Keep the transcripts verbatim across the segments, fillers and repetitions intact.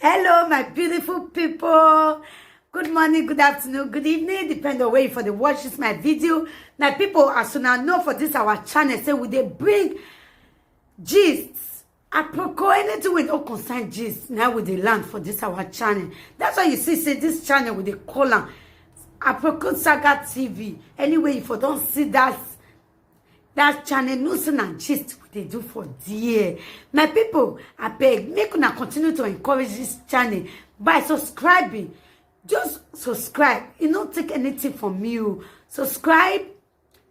Hello, my beautiful people. Good morning, good afternoon, good evening, depend on where you for the watch this my video. My people, as una know for this our channel, say we dey bring gist. Aproko, anything we don't concern gist, now we dey land for this our channel. That's why you see, say this channel we dey call am Aproko Saga T V. Anyway, if you don't see that, that channel, no say na gist we dey do for there. My people, I beg, make una continue to encourage this channel by subscribing. Just subscribe. E no take anything from you. Subscribe,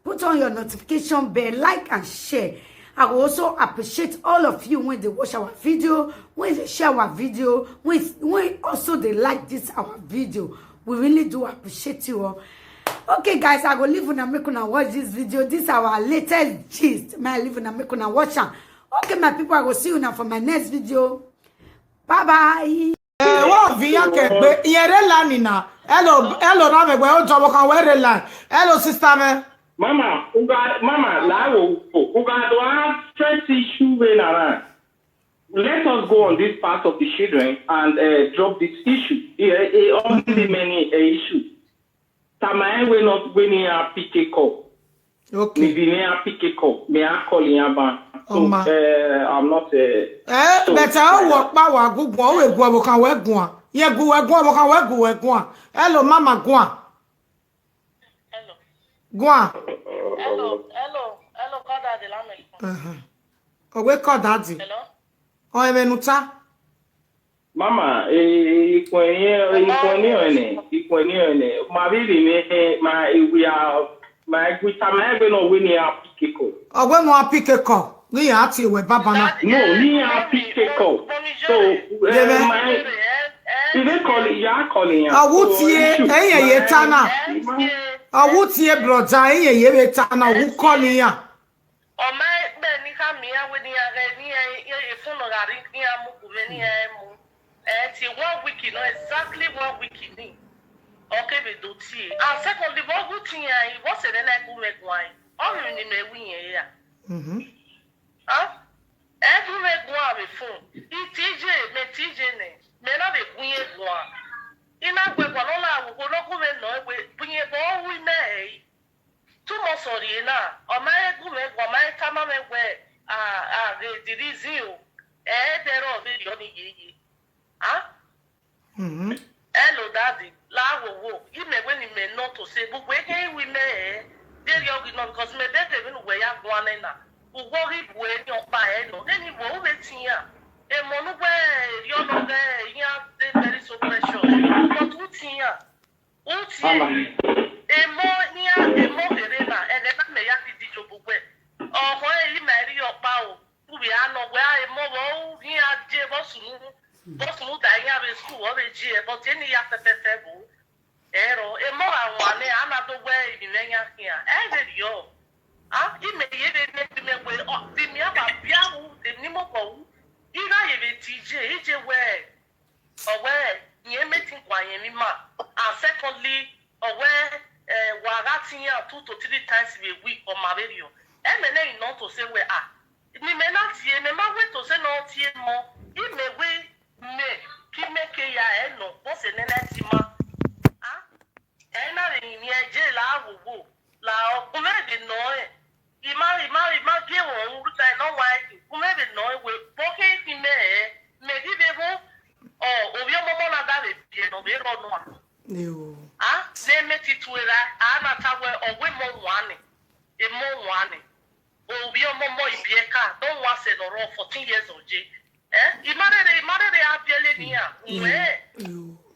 put on your notification bell, like and share. I will also appreciate all of you when they watch our video, when they share our video, when, when also they like this our video. We really do appreciate you all. Okay, guys, I go leave una make una watch this video. This our latest gist. My leave una make una watch am. Okay, my people, I go see you now for my next video. Bye bye. Eh, wọ viọ iran kẹgbe, irẹn rre line na. Hello, hello, na mẹ wẹ o jọ vbọ khan wẹ rre line. Hello, sister mẹ. Mama, uga, mama, la wo, uga do have stress issue wey na na. Let us go on this part of the children and uh, drop this issue. Yeah, eh, only many uh, issue. Tama ẹn wẹ nọ wẹ ne iran pick call. Okay. Maybe me a pick call. Me a call iran back. So, Ọma. Uh, I'm not. Uh, Eh, so, but I uh, work pa wa gu guan, o we guan, vbọ khan wẹ guan. Ye gu wẹ guan, vbọ khan wẹ gu wẹ guan. Hello, mama guan. Hello. Guan. Hello, hello, hello, call daddy, la me. Uh-huh. O we call daddy. Hello. Ọ ẹmwẹ ne u ta. Mama, eh, ikun ẹni, ikun ẹni ọnẹ, ikun ẹni ọnẹ. Ma vbe vbe mẹ, ma ewe a, ma egui tama ẹgbẹ nọ wẹ ne iran pick call. Ọ wẹ ne iran pick call, ne iran tie wẹ baba na. No, ne iran pick call. So, eh, ma, I dey call, ya call iran. Ọ wu tie, ẹyẹ ye ta na. Ọ wu tie, brother, ẹyẹ ye vbe ta na, ọ wu call iran. Ọ ma kpẹ ne I khama iran wẹ ne iran ghẹ ne iran, iran ye phone nọ gha rhie iran mu gu mwẹ ne iran mu. Ẹ tie one week nọ, exactly one week ni. Ọ kevbe do tie. And secondly, vbe ọ gu tie iran, vbọ sẹ ne ẹ na gu mwẹ guan, ọ vbe emwi ne imẹ ru irẹn ra? Mhm. Huh? Ẹ gu mwẹ guan vbe phone. I tie iye, mẹ tie iye nẹ, mẹ na vbe gu irẹn guan. I na gu ẹre guan ne ọ na ru okhuo ne ọ gu mwẹ nọ wẹ, bu irẹn vbe ọ ru imẹ ẹre. Too much ọrrie na, ọ ma he gu mwẹ guan, ọ ma he tama mwẹ wẹ, a, a ghe the reason o, ẹ i dẹrẹ ọ vberriọ ni yeye. A? Mhm. Hello, daddy, la wo wo, imẹ wẹ ne imẹ nọ to sẹ, bu wẹ khin iru imẹ ẹre, deghẹ ọ ghi nọ, because mẹ deghẹ vbene uwẹ ya guan nẹ na, uwẹ ọ ghi bu ẹre ne ọkpa ẹre nọ, nene uwẹ u vbe tie iran, emọ ne uwẹ erriọ nọ ghẹ iran dey very so precious, but u tie iran. U tie, emọ ne iran, emọ kherhe na, ẹghẹ na mẹ ya ghi di jobọ uwẹ. Ọkhọ ẹre ima i rhie ọkpa o, u vbe a nọ wẹ a emọ vbe u ghi iran je vbe ọ sunu, vbe ọ sunu da iran vbe school, ọ vbe je, but eni ya fẹfẹfẹ vbo. Ẹrọ, emọ gha wan nẹ, a na do wẹ emwi mwẹ yan khian. Ẹ i vberriọ. A, imẹ ye vbe miẹn egbe imẹ wẹ, ọ, de imian wa bia ru, de emwi ni mobọ ru. I gha ye vbe tie iye, iye wẹ, ọ wẹ, rẹn mẹ te guan yẹn emwi ima. And secondly, ọ wẹ, eh, wa gha tie iran two to three times vbe week, ọ ma vberriọ. Ẹmwẹ nẹ I nọ to sẹ wẹ, a, ne imẹ na tie, mẹ ma wẹ to sẹ ne ọ tie mọ, imẹ wẹ, mẹ, ke imẹ ke ya ẹ nọ, vbọ sẹ nẹ na tie ima. A, ẹ na vbe rinmwian je la wowo, la ọ, gu mwẹ vbe nọ rẹn, I ma, I ma, I ma gie ẹmwẹ ọnrẹn urhu ta ne ọ wa ẹki, gu mwẹ vbe nọ rẹn wẹ, vbọ khin khin mẹ rẹn, mẹ ghi vbe vbo, ọ, ovbi ọmọmọ na da vbe biẹ ne ọ vbe rrọọ nua. Yo. A, ne mẹ te tue ra, a na ta wẹ, ọ wẹ emọ wan nẹ, emọ wan nẹ. Ovbi ọmọmọ ibiẹka, ne ọ wan sẹ ne ọ rrọọ fourteen years old je. Eh, I ma rherhe, I ma rherhe a biẹlẹ ne iran. Wẹ,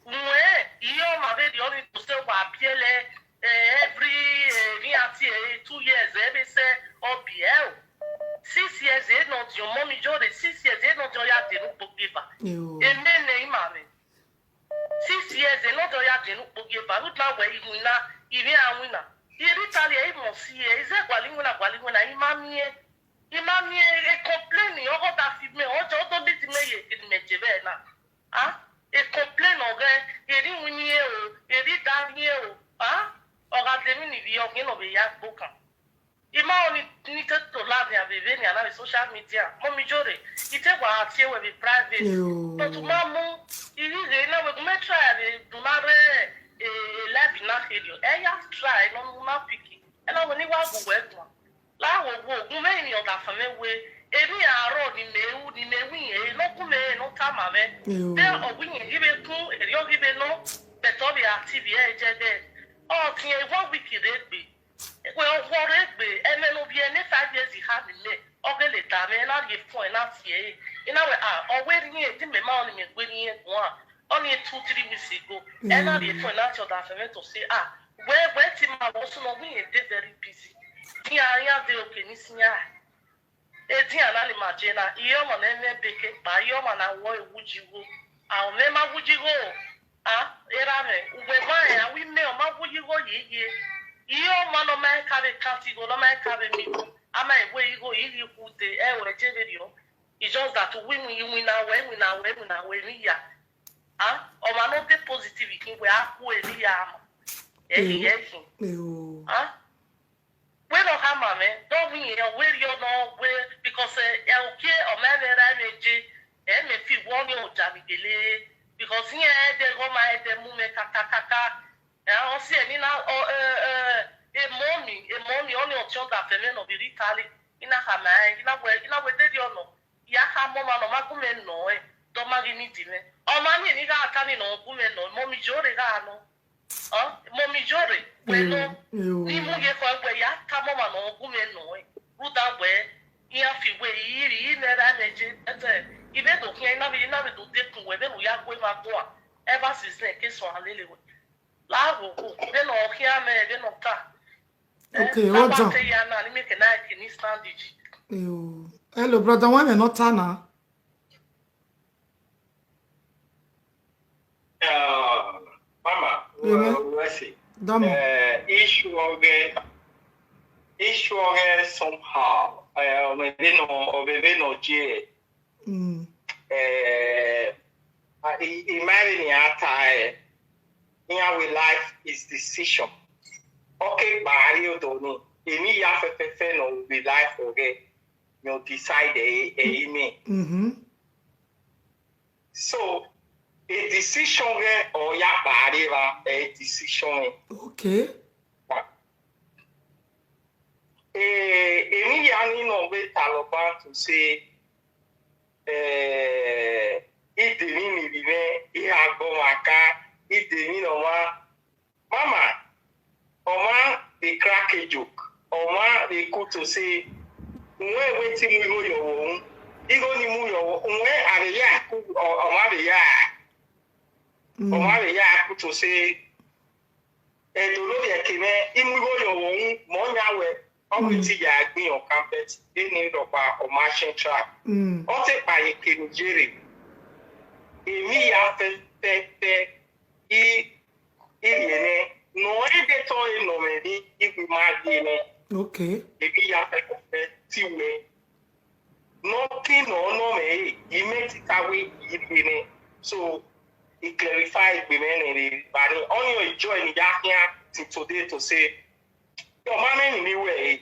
wẹ, I ọmwa vberriọ ni to sẹ wa biẹlẹ, eh, every, eh, ne iran tie, eh, two years, ẹ vbe sẹ ọ biẹ o. Six years, e nọ diọn, mummy Iyore, six years, e nọ diọn ya die ne ukpogieva. Yo. Emẹ nẹ ima mwẹ. Six years, e nọ diọn ya die ne ukpogieva. Rhunmwuda wẹ iwinna, I vbe a winna. I rhie Italy, I must see, I zẹ gualọ iwinna, gualọ iwinna, I ma miẹn. I ma miẹn e complain, ọ gha da fi mẹ, ọ jẹ, ọ do lead mẹ ye eke ne imẹ je vbe na. A? E complain ọ ghẹ, erha iwinna o, erha idaro o. A? Ọ gha de emwi ni vbiẹ, ọ khian ne ọ vbe ya gbe okan. I ma rẹn ọnii ni te to la nian vbe vbe nian na vbe social media. Mummy Iyore, I te wa tie ruẹ vbe private. Yo. But u ma mu, try vbe do na rre, eh, live na kherriọ. Ẹ ya try nọ ne u na pick. Ẹ na wẹ ne I wa gu wẹ guan. La wo wo gu mwẹ emwi ọdafẹn mwẹ wẹ, emwi arrọ ne imẹ ru, ne imẹ ru irẹn, ne ọ gu mwẹ, ne ọ tama mwẹ. Eo. Vbe ọ gu irẹn ghi vbe kun, erriọ ghi vbe nọ, but ọ vbe active ẹre jẹ dẹ. Ọ tiẹn one week rre egbe. Wẹ ọ rre egbe, ẹmwẹ ne ovbi ẹre ne five years kha ne imẹ, ọ gele da mwẹ, na rhie phone na tie ẹre. I na wẹ, ah, ọ wẹ rhie, te imẹ ma ọnii mẹ gue rhie guan. Ọnii two, three weeks ago. Ẹ na rhie phone na tie ọdafẹn mwẹ to say, ah, wẹ, wẹ te ima vbe sunu, ọ wẹ irẹn dey very busy. Iran, iran dey okay ni sian. Edian na ni ma je na, iye ọmwa ne ẹ mwẹ ebe ke kpa, iye ọmwa na wọ ẹ wuyi igho. A, ọ mwẹ ma wuyi igho. A, erha mwẹ, uwẹ ma rẹn, a wẹ imẹ ọ ma wuyi igho ye iye. Iye ọmwa ne ọ ma ka vbe count igho, ne ọ ma ka vbe miẹn igho, a ma wẹ igho, i ghi khude, ẹ wẹ je vberriọ. It's just that uwẹ iwinna wẹ, iwinna wẹ, iwinna wẹ emwi ya. A, ọmwa ne ọ de positive khin wẹ a khu emwi ya ma. Ẹ ghi, ẹ ghi. A, wẹ ne ọ khama mwẹ, dọ wẹ irẹn, ọ wẹ rriọ nọ, wẹ, because, eh, ẹ, ukie ọ ma mwẹ ra mwẹ je, ẹ mẹ fi wẹ ọnii ọ ja vbe gele, because irẹn ẹdẹ ghe ọ ma ẹdẹ mu mwẹ kakakaka. Ẹ, ọ si ẹre ne I na, ọ, ẹ, ẹ, emọ mi, emọ mi, ọnii ọtiọnda fẹ mwẹ ne ọ vbe rre Italy, I na khama rẹn, I na wẹ, I na wẹ de rriọ nọ, ya khama ọmwa ne ọ ma gu mwẹ nọ ẹn, dọ ma ghi need mwẹ. Ọmwa ni ne I gha ta ni ne ọ gu mwẹ nọ, emọ mi Iyore gha nọ. Ọ, emọ mi Iyore, wẹ nọ, ni mu ye khọ wẹ ya tama ọmwa ne ọ gu mwẹ nọ ẹn, rhunmwuda wẹ, iran fi wẹ, i ri, i mwẹ ra mwẹ je, ẹtẹ, I vbe do khian, I na vbe, I na vbe do dekun wẹ, vbene u ya gu emwa guan, ever since then, ke suẹn lele wẹ. La wo wo, vbene ọ khian mwẹ, vbene ọ ta. Eh, Okay, la well wa done. Te ya na, ni make na ke ni stand ji. Yo. Hello, brother, wẹ mwẹ ne ọ ta na? Ah, mama, Amen. Well, let's see. Dama. Eh, issue ọghẹ, issue ọghẹ somehow. Eh, ọ vbe vbe nọ, ọ vbe vbe nọ je. Mm. Eh, ah, i, i ma vbe ni a ta, eh, iran wẹ life is decision. Ọ ke gba rrie odọ ni, emwi ya fẹfẹfẹ ne ọ vbe life ọghẹ, ne ọ decide ẹ, ẹ i mwẹ. Mm-hmm. So, a decision ghẹ ọ ya kpa rre evba, a decision mwẹ. Okay. Eh, emwi ya ni nọ vbe talọ ban to say, eh, idemwi ni vbe mwẹ, I gha gbe ọmwa ka, idemwi ne ọmwa, mama, ọmwa vbe crack a joke, ọmwa vbe ku to say, uwẹ wẹ te I mu igho ye ọvbokhan, igho ne I mu ye ọvbokhan, uwẹ a vbe ya ku, ọ-, ọmwa vbe ya. Mm. Ọmwa vbe ya ku to say, ẹdẹ ne ovbi ẹre ke mwẹ, I mu igho ye ọvbokhan, mẹ ọ yan wẹ, ọ wẹ Mm. te I ya gbẹn ọkan, but eni rhọkpa ọmwa Central. Mm. Ọ te kpa ye ke ne Iyore. Emwi ya fẹfẹfẹ, I, I rhie nẹ, ne ọ rre de tọ ẹre nọ mwẹ ni, I wẹ ma rhie nẹ. Okay. Emwi ya fẹfẹfẹ, te I wẹ. Nothing nọ nọ mwẹ re, I mẹ tita wẹ I rhie nẹ. So, I clarify egbe mwẹ nẹ vbe evba ni. Ọnii ọ joy ne I ya khian till today to say, ọ ma mwẹ emwi ne I wẹ re.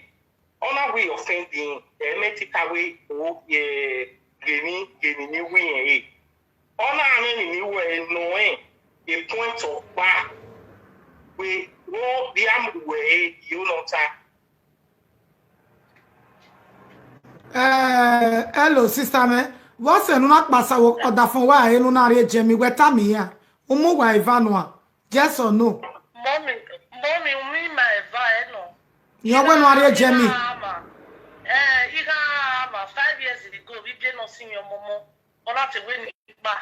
Ọ na wẹ offending, ẹ mẹ tita wẹ o, eh, ghe emwi, ghe emwi ne I wẹ irẹn re. Ọ na mwẹ emwi ne I wẹ re nọ rẹn, a point ọkpa, wẹ, vbọ dia mu wẹ re, I ho ne ọ ta. Eh, hello, sister mẹ. Vbọzẹ ne u na kpasa vbe ọdafẹn uwa ẹre ne u na rrie Germany, wẹ tama iran. U mu uwa eva nua. Yes or no? Mummy, mummy, u mu ima eva ẹre nọ. Iran wẹ ne u rrie Germany. I gha ma, eh, I gha ma five years ago, vbe ibiẹ ne ọ sinmwi ọmọmọ, ọ na te wẹ ne I kpa.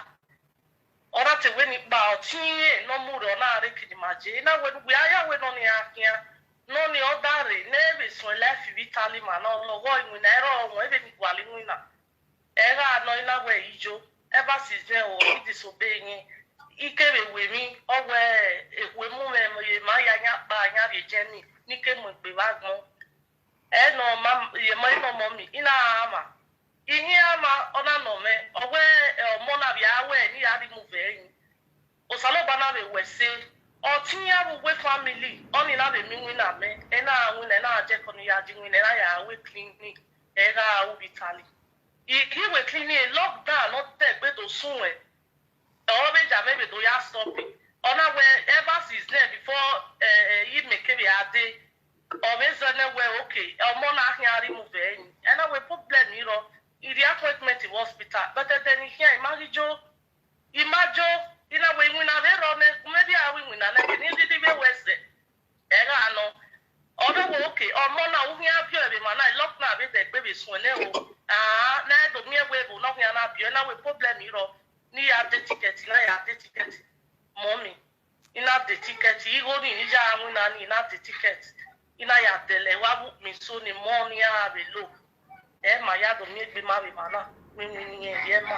Ọ na te wẹ ne I kpa, ọ tie irẹn ne ọ mu rre, ọ na rre kidima je. I na wẹ ne uwẹ a ya wẹ ne ọnii a khian, ne ọnii ọ da rre, ne ẹ vbe suẹn life vbe Italy ma na, ọ lọghọ iwinna, ẹre ọ wọn, ẹ vbe ni gualọ iwinna. Ẹ gha nọ, I na wẹ I yo, ever since then, o, I disobey irẹn. I kevbe wẹ emwi, ọ wẹ ekhue mu mwẹ, ma ya yan kpa, yan vbe Germany, ne I ke mu egbe vbe agbọn. Ẹ nọ ma, ye ma, ẹ nọ mummy, I na gha ma. I khian ma, ọ na nọ mwẹ, ọ wẹ, ẹ, ọmọ na vbe a wẹ ne I ya rhie mu vbe ẹre. Osanobua na vbe wẹ ẹse, ọ te iran vbe uwu family, ọnii na vbe miẹn iwinna mẹ, ẹ na winna, ẹ na jẹ ẹko ne I ya je iwinna, ẹ na ya ru clinic, ẹ gha ru vbe Italy. I ghi ru clinic, lockdown ne ọ te egbe do sunu ẹn, ọ vbe ya mwẹ vbe do ya stop. Ọ na wẹ ever since then, before, eh, eh, imẹ kevbe a dee, ọ vbe zẹ nẹ wẹ, okay, ọmọ na khian remove ẹre ni. Ẹ na wẹ problem i rrọọ, I rhie appointment vbe hospital, but ẹdẹ ne I khian, I ma ghi yo. I ma yo, I na wẹ iwinna vbe rrọọ nẹ, maybe a wẹ iwinna nẹ, kẹ ne I rhirhi vbe wẹ sẹ. Ẹ gha nọ. Ọ na wẹ, okay, ọmọ na, u khian biẹ vbe emwa na, I lock na vbe dẹ egbe vbe suẹn nẹ o. Ah, ne ẹ do miẹn wẹ vbe ne ọ khian na biẹ, na wẹ problem i rrọọ, ne I ya de ticket, na ya de ticket. Mummy, I na de ticket, igho ni ne I ya winna ni, I na de ticket. I na ya dẹlẹ, wa vbe ukpọn eso ni mọ ne iran vbe lo. Ẹ ma ya do miẹn egbe ma vbe emwa na, winwin ne irẹn ye ma.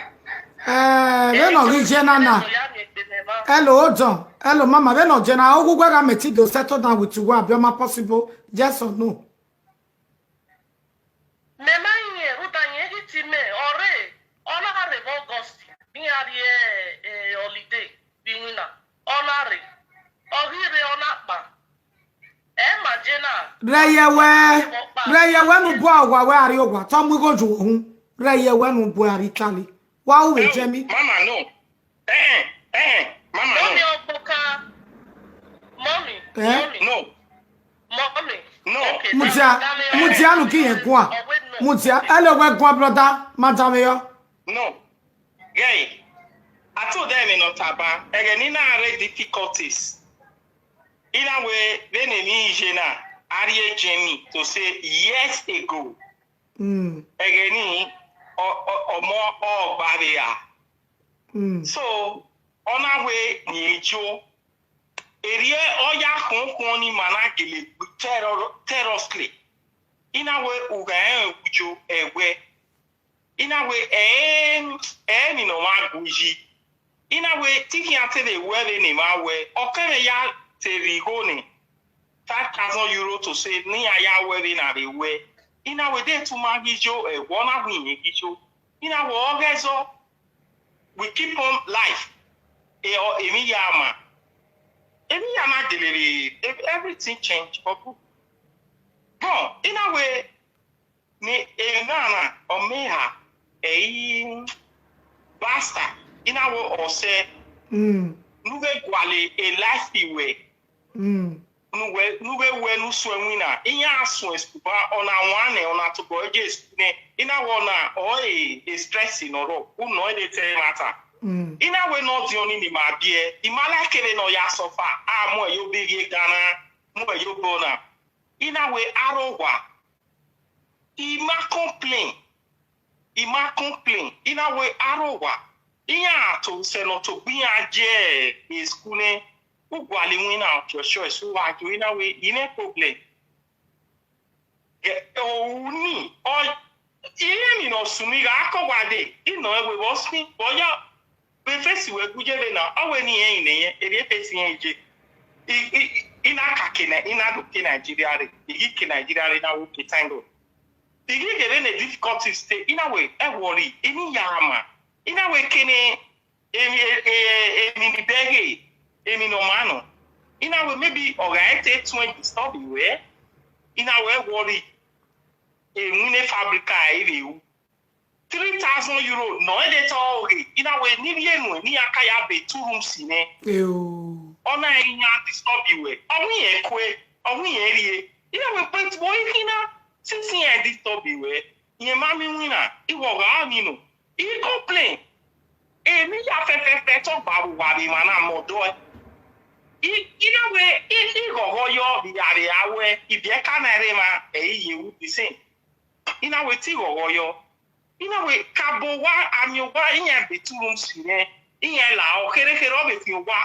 Eh, vbene ọ ghi ye na na. Ẹ ya miẹn egbe mẹ ma. Hello, hold on. Hello, mama, vbene ọ ye na, oghugbe gha mẹ ti do settle down with you, wa be ọ ma possible. Yes or no? Mẹ ma rinmwian rhunmwuda irẹn ghi te mẹ, ọ rre, ọ na rre vbe August, ne iran rrie, eh, holiday vbe iwinna, ọ na rre, ọ ghi rre, ọ na kpa. Ẹ ma je na. Rẹyẹ wẹ, rẹyẹ wẹ ne u bu owa wẹ a rrie owa, te ọ mu igho ju ohun. Rẹyẹ wẹ ne u bu a rrie Italy. Wa ru vbe jẹ mi. Mama, no. Eh, eh, eh, eh, mama, no. Mummy, Ogbokan. Mummy, Eh? Mummy. No. Mummy. No. Okay, Mudia, now, now, Mudia, nu ki yẹn guan. Oh, wait, no. Mudia, hello, wẹ guan, brother. Madam, yo. No. Gay. I told them in Otaba, ẹghẹ ne I na rre difficulties. I na wẹ, vbene emwi ye na, a rhie Jamie to say years ago. Mm. Ẹghẹ ni, ọ, ọ, ọmọ ọgba vbe ra. Mm. So, ọ na wẹ ne I yo. Erriọ ọ ya khọn khọn ni ma na gele gbe terror-, terroristly. I na wẹ ugha ẹnrẹn uyo ẹwẹ. I na wẹ ẹ, ẹ ni ne ọmwa gu yi. I na wẹ te I khian te vbe wẹ vbene emwa wẹ, ọ kẹmwẹ ya te rhie igho nẹ, five thousand euro to say ne iran ya wẹ vbene a vbe wẹ. I na wẹ de te u ma ghi yo ẹwẹ, ọ na wẹ irẹn ghi yo. I na wẹ ọ ghẹ zọ, we keep on life. E, ọ, emwi ya ma. Emwi ya na gele vbe, ev-, everything change. Ọ bu. Bon, I na wẹ ni emwa na, ọ mẹ eha, ẹ i bastard. I na wẹ ọ sẹ, Mm. ne u vbe gualọ e life wẹ. Mm. Ne u vbe, ne u vbe wẹ ne u suẹn winna, iran suẹn sugba, ọ na wan nẹ, ọ na tobọ je su nẹ, I na wẹ ọna, ọ e, e stress ne ọ rrọọ, u nọ ẹre te ẹmwata. Mm. I na wẹ ne ọ diọn ni, ne ima biẹ, I ma like vbene ọ ya suffer, a mu ẹre ye obọ ivbi Ghana, mu ẹre ye obọ na. I na wẹ aro owa, I ma complain, I ma complain, I na wẹ aro owa, iran to sẹ ne ọ tobọ iran je e school nẹ, u gualọ iwinna ọtiọtiọ, eso wa jo, I na wẹ I mwẹ problem. Ẹ, ohu ni, ọ, irẹn emwi ne ọ sunu, I gha kọ owa dee, I nọ ẹn wẹ vbe ọ sin, vbe ọ ya, vbe face wẹ gu ye vbe na, ọ wẹ ne irẹn ne irẹn, erriọ face irẹn je. I, I, I na ka ke Ni-, I na do ke Nigeria rre, I ghi ke Nigeria rre, I na wẹ okay, thank God. I ghi ghe vbene difficulties te, I na wẹ ẹ worry, emwi ya ma, I na wẹ kene emwi, e, e, emwi ni bẹghe, emwi ne ọ ma nọ. I na wẹ maybe ọ gha te tuẹn disturb wẹ, I na wẹ ẹ worry, ewinna fabrica ẹ i vbe ru. Three thousand euro nọ ẹdẹ te ọ ghe, I na wẹ ne I rhie nuẹn, ne iran ka ya be two rooms nẹ. Eo. Ọ na iran disturb wẹ. Ọ wẹ irẹn kue, ọ wẹ irẹn rrie. I na wẹ but vbe ikhin na, since iran disturb wẹ, irẹn ma miẹn iwinna, I wẹ ọ gha miẹn nọ. I complain. Emwi ya fẹfẹfẹ te ọ gba vbe uwa vbe emwa na mẹ ọdọ ẹe. I, I na wẹ, I, I ghọghọ yọ vbe a vbe a wẹ, ibiẹka na rre emwa, ẹ i ye ru the same. I na wẹ te I ghọghọ yọ. I na wẹ ka bo owa, a miẹn owa, iran be two rooms nẹ, iran la ọ, kherhe kherhe ọ vbe fian owa,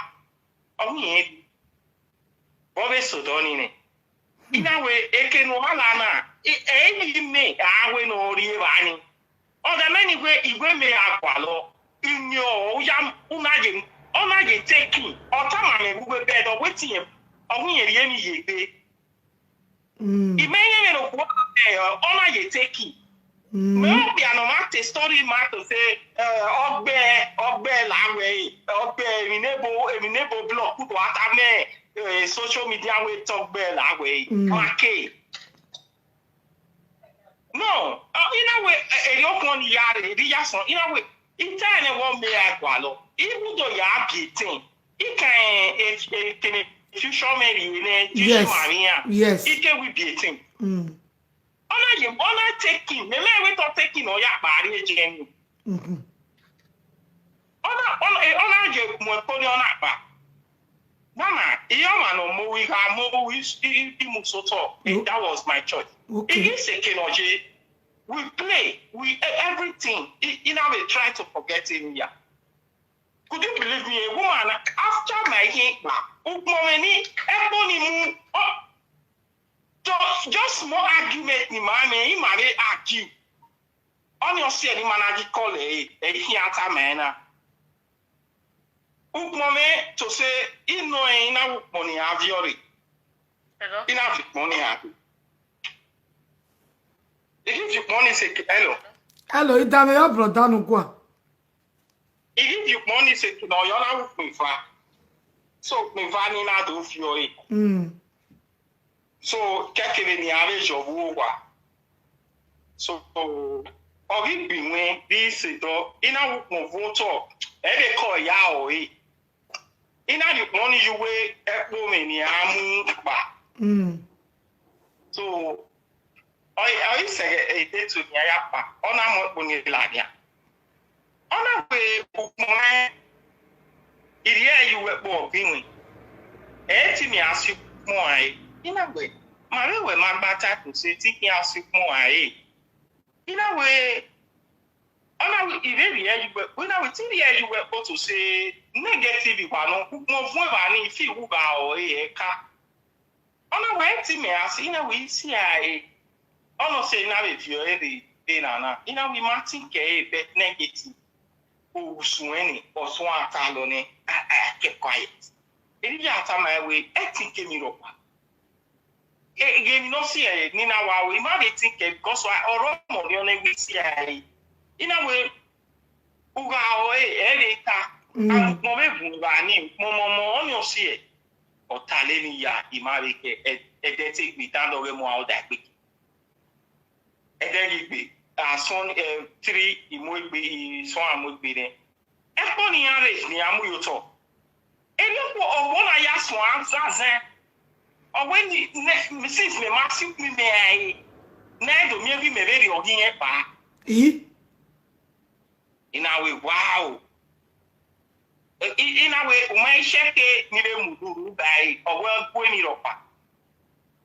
ọ wẹ irẹn rrie. Vbe ọ vbe sẹ odọ ni nẹ. I na wẹ eke ne ohanla na, ẹ, ẹ i vbe mẹ a wẹ ne ọ rri evba ni. Ọ da mẹ ni wẹ, I wẹ mẹ gha gualọ, I miẹn ọ, u ya, u na ye, ọ na ye take in, ọ tama mwẹ vbe uwu bed, ọ wẹ te irẹn, ọ wẹ irẹn rhie emwi ye egbe. Mm. I mẹ rẹn vbene okhuo na, ẹ, ọ na ye take in. Mm. Mẹ okpia ne ọ ma te story ma to say, ẹ, ọ gbe, ọ gbe la wẹ, ọ gbe emwi ne ebo, emwi ne ebo block, u do a ta mẹ, ẹ, social media wẹ te ọ gbe la wẹ, Mm. ma ke. No, ọ, I na wẹ, ẹ, erriọ okhuo ni ya rre, erriọ ya sọn, I na wẹ, I ta ẹnẹ wẹ ọ mẹ a gualọ. Even though ya bi etẹn, I can, eh, eh, kene future mẹ rhie nẹ, future Yes. ma rhie iran. Yes. I ke we bi etẹn. Mm. Ọ na ye, ọ na take him. Mẹ mẹ wẹ tọ take him, ọ ya kpa rrie jẹ ni. Mm-hmm. Ọ na, ọ na, eh, ọ na ye mu ẹko ni ọ na kpa. Mama, I ọmwa ne ọ mu owa, I gha mu owa, I, I, I, I mu sotọ. Eh, No. That was my choice. Okay. I, I sẹ kene ọ ye. We play, we, eh, everything. I, I na we try to forget him here. Could you believe me? A woman, after my himba, ukpọnmwẹ ni, ẹkpo ni mu, oh, just, just small argument ni ma mẹ, I ma vbe argue. Ọni ọ si ẹre ni ma na ghi call ẹre, ẹ i khian tama ẹre na. Ukpọnmwẹ to sẹ, I nọ ẹre, I na ru ukpọn ne iran viọ rre. Hello? I na viọ ukpọn ne iran rre. I ghi viọ ukpọn ni sẹ, hello? Hello, I danmwehọ brother ne uguan. I ghi viọ ukpọn ni sẹ, ne ọ ya na ru ukpọn eva. So, ukpọn eva ni na do viọ ẹre. Mm. So, kẹkẹvbe ne iran vbe yọ vbe owa. So, ọ ghi gbe iwẹn, rhie sẹ dọ, I na ru ukpọn vuọn otọ, ẹ vbe kọ ya ọre. I na rhie ukpọn ni ye uwu ẹkpo mwẹ ne iran mu kpa. Mm. So, ọ, ọ i sẹ ẹghẹ ede to nian ya kpa, ọ na mu ẹkpo ni la nian. Ọ na wẹ ukpọn mwẹ, I rhie ẹre ye uwu ẹkpo ọghe iwẹn. Ẹ i te miẹn a si ukpọn rae. I na wẹ, ma vbe wẹ ma gba ta to sẹ te I khian si ukpọn rae. I na wẹ, ọ na wẹ, I vbe rhie ẹre ye uwu ẹkpo, I na wẹ te I rhie ẹre ye uwu ẹkpo to sẹ negative wa nọ, ukpọn vuọn evba ni, I fi wu gha ọre ẹka. Ọ na wẹ, ẹ i te miẹn a si, I na wẹ, I si ẹre. Ọ nọ sẹ I na vbe viọ ẹre rre, rre na na. I na wẹ, I ma think ẹre, but negative. Orusuẹn ni, ọ suẹn a ta lọ nẹ, I, I kept quiet. Erriọ I ya tama ẹre wẹ, ẹ i think emwi rhọkpa. E, emwi ne ọ si ẹre, ne I na wa ru, I ma vbe think ẹre, because I, ọ rre ọmọ ni ọ nẹ wẹ I si ẹre. I na wẹ, u gha ọre, ẹ vbe ta. Mm. Ukpọn vbe vuọn evba ni, ukpọn mọmọ, ọni ọ si ẹre. Ọ ta lele iya, I ma vbe kẹ, ẹ, ẹdẹ te gbe, I dan dọghe mu aro da egbe. Ẹdẹ ghi gbe, asọn, eh, three, I mu egbe, I sọn a mu egbe nẹ. Ẹkpo ne iran rre ne iran mu ye otọ. Erriọ ọkpọ, ọvbọ na ya suẹn azazẹ. Ọ wẹ ni, nẹ, since mẹ ma si ukpọn mẹ rae, ne ẹ do miẹn ghi mẹ vbe rhie ọghe irẹn kpa. I? I na wẹ, wow. I, I, I na wẹ, u ma i shẹke ni vbe mu urhurhu ba ẹre, ọ wẹ gu emwi rhọkpa.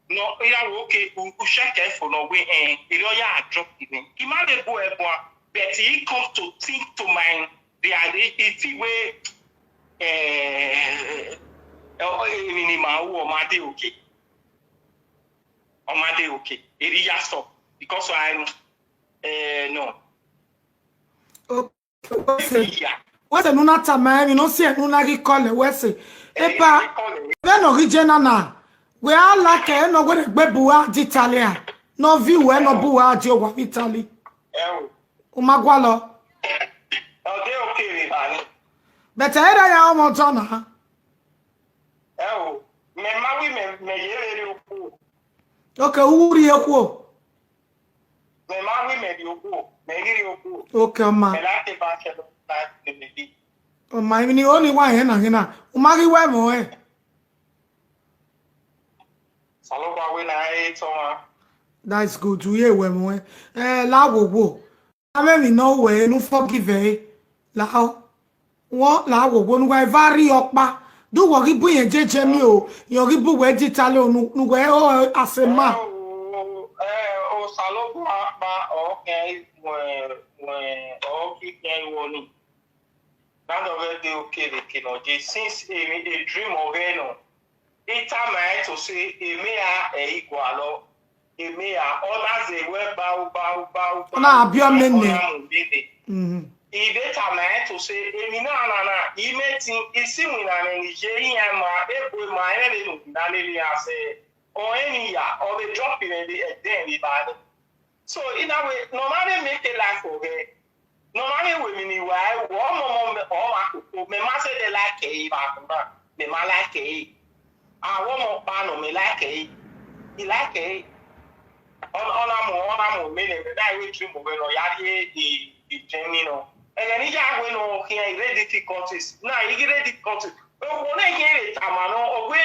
Nọ, I na wẹ, okay, u, u shẹke fo nọ wẹ, eh, erriọ ya drop mẹ. I ma vbe bu ẹre guan, but I come to think to my reality, I think wẹ, eh, eh, emwi ne ima ru, ọ ma dey okay. Ọ ma dey okay. Erriọ I ya stop because I, eh, no. Okay, wẹ sẹ, wẹ sẹ ne u na tama ẹmwẹ ne ọ si ẹre ne u na ghi call ẹre, wẹ sẹ. Epa, vbene ọ ghi je na na, wẹ a like ẹre ne ọ wẹ ne egbe bu uwa di Italy a, ne ọ viọ uwẹ ne ọ bu uwa di owa vbe Italy. Ẹ o. U ma gualọ. Ọ dey okay vbe evba ni. But ẹ i ra ya ọmọ otọ na. Ẹ o, mẹ ma wẹ mẹ, mẹ ye vbe rrie okhuo. Okay, u rrie okhuo. Mẹ ma wẹ mẹ rrie okhuo, mẹ ghi rrie okhuo. Okay, ọ ma. Mẹ la te ba sẹ lọ ta ne mẹ bi. Ọ ma, emwi ne I ro ne I wa rẹn na ghe na, u ma ghi wẹ ẹmwẹ ọnrẹn. Osanobua wẹ ne a re tọ ọmwa. That is good, u ye wẹ ẹmwẹ ọnrẹn. Eh, la wo wo. Avbe emwi ne ọ wẹ ne u forgive ẹre, lahọ. Wọ la wo wo ne uwa eva rrie ọkpa. Do wọ ghi bu irẹn jeje miẹn o, irẹn ghi bu wẹ di Italy o, ne uwẹ o as a man. Ẹ o, ẹ, Osanobua kpa ọ khian, ọ ghi khian iwọ ni. Nana ọ ghẹ de okere ke nọ je since a, a dream ọghẹ nọ. I tama ẹn to sẹ, emera ẹ i gualọ, emera, ọ na zẹ wẹ gbau, gbau, gbau, Ọ na gbau, biẹ ọmọ nẹ. Ọ na mu vbe nẹ. Mhm. I vbe tama ẹn to sẹ, emwi na na na, I mẹ tin, I si iwinna mwẹ ne I ye iran ma, egbe ma, ẹmwẹ vbe ne u na lele iran sẹ, ọ rẹn emwi ya, ọ vbe drop mwẹ vbe ẹdẹ vbe ba nẹ. So, I na wẹ, ne ọ ma vbe make life ọghẹ, ne ọ ma vbe ru emwi ne I wa ru, ọ mọmọ mẹ, ọ ma koko, mẹ ma sẹ dẹ like ẹre vbe agbọn na, mẹ ma like ẹre. A ru ọmọ ọkpa nọ, mẹ like ẹre, I like ẹre. Ọ, ọ na mu, ọ na mu mẹ nẹ, mẹ na i wẹ dream ọghẹ ne ọ ya rrie e, e Germany nọ. Ẹghẹ ne I ya wẹ ne ọ khian i re difficulties, na i ghi re difficulties. Okhuo ne khian vbe tama nọ, ọ wẹ,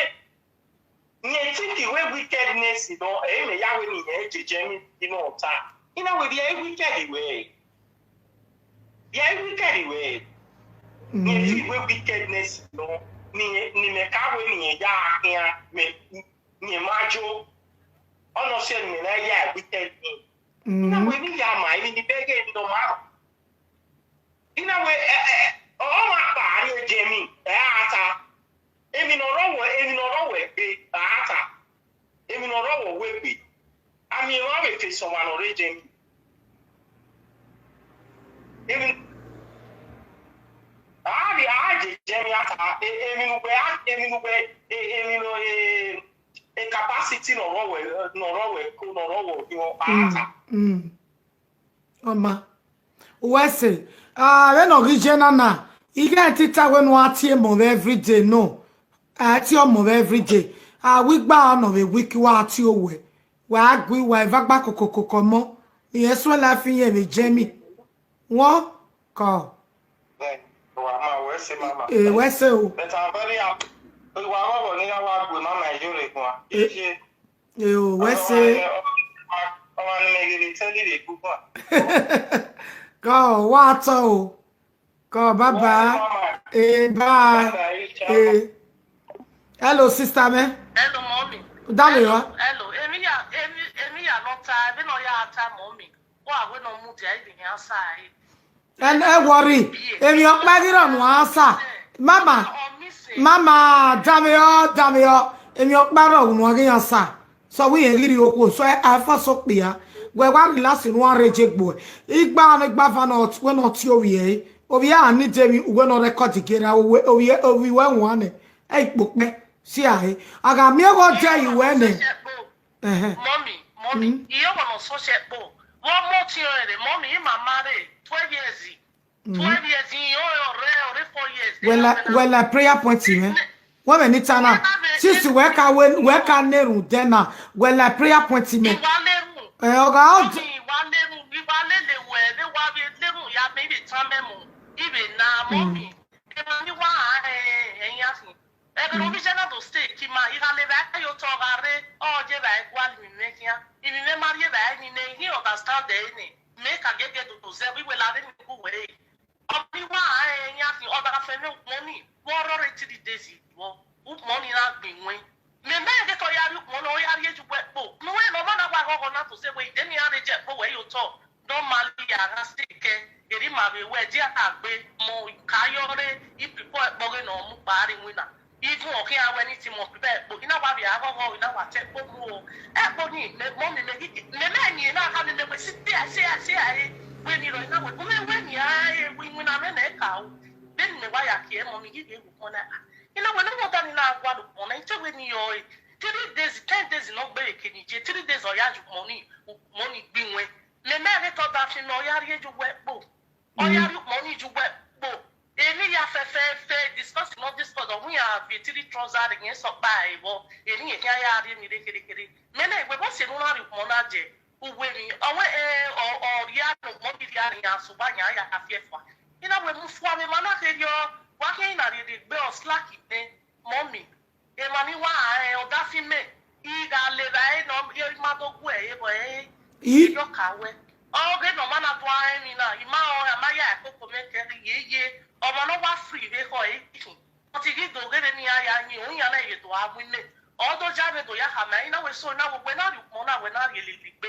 rẹn think wẹ wickedness nọ, ẹ i mẹ ya wẹ ne irẹn jẹjẹ emwi ne ọ ta. I na wẹ vbe ẹ i wicked wẹ. Vbe ẹ i wicked wẹ. Rẹn think wẹ wickedness nọ, ne, ne mẹ ka wẹ ne irẹn ya khian, mẹ, ne ma jo. Ọ nọ sẹ ne mẹ na ya wicked ni. I na wẹ ne I ya ma, emwi ne I bẹghe emwi ne ọ ma ma. I na wẹ, ẹ, ẹ, ọ ma kpa rrie jẹ emwi, ẹ a ta. Emwi ne ọ rrọọ wẹ, emwi ne ọ rrọọ wẹ egbe, a ta. Emwi ne ọ rrọọ wẹ egbe. A miẹn emwa vbe fẹsẹ ọmwa ne ọ rre jẹ emwi. Emwi, a rrie, a je jẹ emwi a ta, e-, emwi ne uwẹ, a, emwi ne uwẹ, e-, emwi ne, e, e capacity ne ọ rrọọ wẹ, ne ọ rrọọ wẹ ko, ne ọ rrọọ wẹ ọdiọn, a ta. Ọma. Wẹ sẹ, ah, vbene ọ ghi ye na na, I ghẹ te ta wẹ ne uwa tie ọmọ mwẹ everyday, no. A tie ọmọ mwẹ everyday. A wẹ igba nọ vbe week wa tie owẹ. Wa gui wa eva gba kokokoko ọmọ. Irẹn suẹn life irẹn vbe jẹ emwi. Wọ kọ. Then, wa ma, wẹ sẹ, mama. Eh, wẹ sẹ o. But I'm very happy. Wa ghọghọ ne I gha wa gu mama Iyore guan. Eh. Iye. Eh, o, wẹ sẹ. Ọmwa ne mẹ ghi vbe tell you the good one. Kọ, wa tọ o. Kọ, bye bye. Bye, mama. Eh, bye. Bye bye, ciao. Eh. Hello, sister me. Hello, mommy. Dale. Hello, wa. Hello. Emi ya, emi, emi ya nọ ta, emi nọ ya ta, mommy. Wa wẹ ne ọ mudia, I vbe answer ẹre. Ẹ, ẹ worry, emwi ọkpa ghi rrọọ ne uwa answer. Mama, mama, danmwehọ, danmwehọ, emwi ọkpa rrọọ ne uwa ghi answer. So wẹ irẹn ghi rhie okhuo, so ẹ, a fa so kpia. Wẹ wa relax ne uwa rre je gbe uẹ. Igba ne igba va ne ọ, wẹ ne ọ tie ovbi ẹre. Ovbi ẹre a need emwi, uwẹ ne ọ record gie ra, ovbi, ovbi, ovbi wẹ wan nẹ. Ẹ i kpokpẹ, si a he. A gha miẹn ẹghẹ ọ dẹ ye uwẹ nẹ. Ẹhẹn. Mummy, mummy, iye ọmọ ne ọ sọchẹ kpo. Vbe ọmọ ọtiọnrẹn rre, mummy, ima marry twelve years. Twelve years, iye ọrẹ, ọrẹ four years. Wẹ la, wẹ la prayer point mwẹ. Wẹ vbe ni ta na, since wẹ ka wẹ, wẹ ka na erhunmwu dẹ na, wẹ la prayer point mwẹ. Iwa na erhunmwu. Ẹ, ọ gha ọ. Mummy, iwa na erhunmwu, iwa lele wẹ, vbe wa vbe na erhunmwu ya mẹ, I vbe tan mẹ mu, I vbe na, mummy. Emwa ni wa, eh, eh, ẹyan sin. Ẹghẹ ne ovbi Iye na do stay ke ima, I gha levba ye otọ gha rre, ọ ye evba gualọ emwi mwẹ khian. Emwi mwẹ ma rhie evba ni nẹ, I ghi understand ẹre nẹ. Mẹ ka giẹgiẹ do zẹ vbe iwẹ la rre ni gu wẹ re. Ọ ni wa rẹn yan khin, ọ da fẹn mwẹ ukpọn ni, vbe ọ rrọọ re three days vbọ, ukpọn ni na gbin wẹn. Mẹ mẹ ghe ke ọ ya rrie ukpọn na, ọ ya rrie ye uwẹ kpo. Ne uwẹ ne ọmọ na wa ghọghọ na to sẹ wẹ, I de ne iran rre jẹ kpo wẹ ye otọ. Normally, a gha sẹ kẹ, erha ima vbe wẹ, ẹdia gha gbe, mọ ka yọ rre, I prepare ẹkpọ ghe ne ọ mu kpa rre iwinna. Even ọ khian wẹ ne I ti mọ prepare ẹkpo, I na wa vbe a ghọghọ, I na wa ta ẹkpo mu o. Ẹkpo ni, mẹ, mummy, mẹ ghi, mẹ, mẹ ni na kha mẹ, mẹ wẹ si, si, si, si, wẹ ni rọ, I na wẹ, mẹ wẹ ni a, e, wẹ iwinna mwẹ nẹ ka o. Vbene mẹ wa ya kie mummy ghi vbe ru ukpọn na, I na wẹ ne ọ da ni na gualọ ukpọn na, I te wẹ ni yọ, e, three days, ten days ne ọ gbe vbe eke ni ye, three days ọ ya ye ukpọn ni, ukpọn ni gbin wẹn. Mẹ mẹ ghe te ọ da fi mẹ, ọ ya rrie ye uwẹ kpo. Ọ ya rrie ukpọn ni ye uwẹ kpo. Emwi ya fẹfẹfẹ, discuss nọ discuss, ọ wu iran vbe three trouser rre, irẹn sẹ ọkpa ẹre vbọ, emwi irẹn khian ya rrie ni rre kherhe kherhe. Mẹ na, wẹ vbọ sẹ ne u na rrie ukpọn na jẹ, uwu emwi, ọ wẹ, eh, ọ, ọ rhia ne ukpọn ghi rhia ne iran sẹ uwa, iran ya fiẹ fua. I na wẹ mu fua vbe emwa na kherriọ, wa khian I na rhie rhie egbe ọ slack nẹ, mummy. Emwa ni wa rẹn ọdafẹn mẹ, I gha le evbare nọ, I ma do gu ẹre vbọ ẹre, I yọ ka wẹ. Ọ ghe ne ọ ma na do a rẹn emwi na, I ma rẹn ọnrẹn, a ma ya ẹkoko mẹ kẹrẹ ye ye, ọmwa ne ọ wa free vbe ekhọe khin. But I ghi do ghe vbene iran ya yin, iran na vbe do a mu imẹ. Ọ do ya vbe do ya khama, I na wẹ so, I na wẹ, wẹ na rhie ukpọn na, wẹ na rhie lele egbe.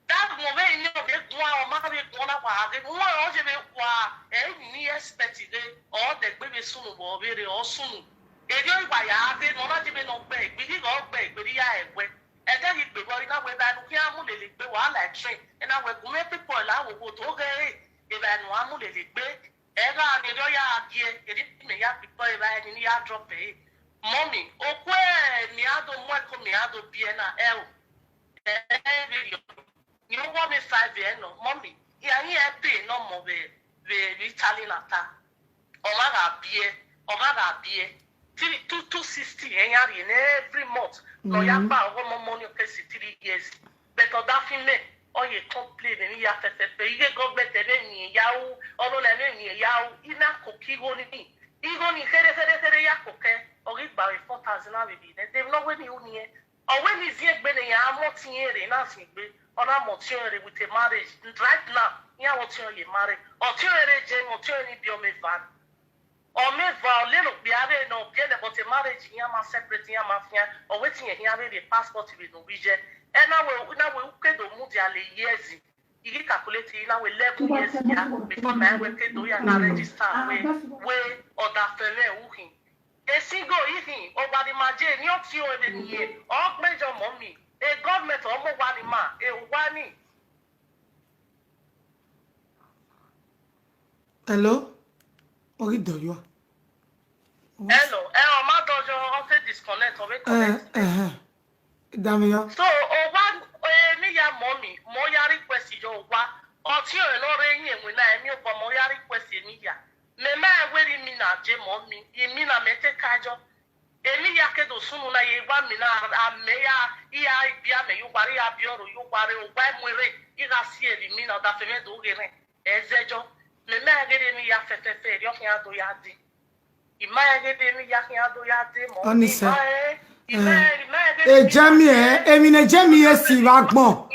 Da gun vbe ini ọ vbe guan, ọ ma vbe guan na wa ghe, wọn ọ ye vbe wa, ẹ i ni expect ghe, ọ dẹ egbe vbe sunu vbe ọ vbe rre, ọ sunu. Erriọ I wa ya ghe ne ọ na ye vbene ọ gbe egbe, I ghi ghe ọ gbe egbe, I ya ẹguẹ. Ẹdẹ ghi gbe vbọ, I na wẹ evbare ne u khian mu lele egbe, wa like train. I na wẹ gu mwẹ people la wo wo do ghe re, evbare ne uwa mu lele egbe. Ẹ gha ne erriọ ya gie, erriọ mẹ ya kpikpọ evbare ni, ne I ya drop ẹre. Mummy, okhuo mẹ a do mu ẹko mẹ a do biẹ na, ẹ o. Ẹ vberriọ, ne ọ wọ mwẹ five year nọ, mummy, I a yin ẹbe ne ọmọ vbe, vbe, vbe Italy na ta. Ọ ma gha biẹ, ọ ma gha biẹ. Three, two, two sixty, ẹ ya rhie ne every month. Ne ọ ya gba ọghe ọmọ money ọ ke si three years. But ọdafẹn mẹ, Ọ ye complain vbe emwi hia fẹfẹfẹ, ighe government ẹmwẹ emwi ya ru, ọnọna ẹmwẹ emwi ya ru, I na koko igho ni. Igho ni kherhe kherhe kherhe ya kokẹ, ọ ghi gba vbe four thousand na vbe rhie nẹ, de emwi ne ọ wẹ ne I ru niẹn. Ọ wẹ ne I ziengbe ne iran mẹ ọtiẹn rre, na ziengbe, ọ na mẹ ọtiẹn rre with a marriage. Right now, iran vbe ọtiẹn ye marry. Ọtiẹn rre jẹ, ọtiẹn ni biẹ ọmọ eva. Ọmọ eva, ọ lele okpia vbe ne ọ biẹ nẹ, but marriage iran ma separate, iran ma fian, ọ wẹ te irẹn khian vbe rhie passport vbe ne ovbi ye. Ẹ na wẹ, na wẹ u ke do mudia le years, I ghi calculate na wẹ eleven years ya, before ma wẹ ke do ya na register wẹ, wẹ ọdafẹn mwẹ u khin. Esingo i khin, owa ni ma je, ne ọ tie ẹre vbe ne irẹn, ọ gbẹn ye ọmọ mi, e government ọ mu owa ni ma, e owa ni. Hello? Ọ ghi dọyọ. Hello, ẹ, ọ ma dọyọ, ọ te disconnect, ọ vbe connect. Ẹhẹn. Damiọ. So, owa, emwi hia mọ mi, mọ ya request ye owa. Ọtiọnrẹn ne ọ rre yin iwinna, emwi obọ mọ ya request emwi hia. Mẹ ma wẹ ne imina je mọ mi, imina mẹ te ka jọ. Emwi hia ke do sunu na ye wa mina, amẹ ya, I ya biẹ amẹ ye owa rre, I ya biẹ ọrhọ ye owa rre, owa mu rre, I gha si ẹre imina, ọdafẹn mwẹ do ghe rẹn. Ẹzẹjọ, mẹ ma ghe rhie emwi hia fẹfẹfẹ, erriọ khian do ya dee. I ma ghe rhie emwi hia khian do ya dee mọ. Ọnise. I ma, I ma, I ma ghe rhie emwi hia. Ejemi ẹ, emwi ne Ejemi ye si vbe agbọn.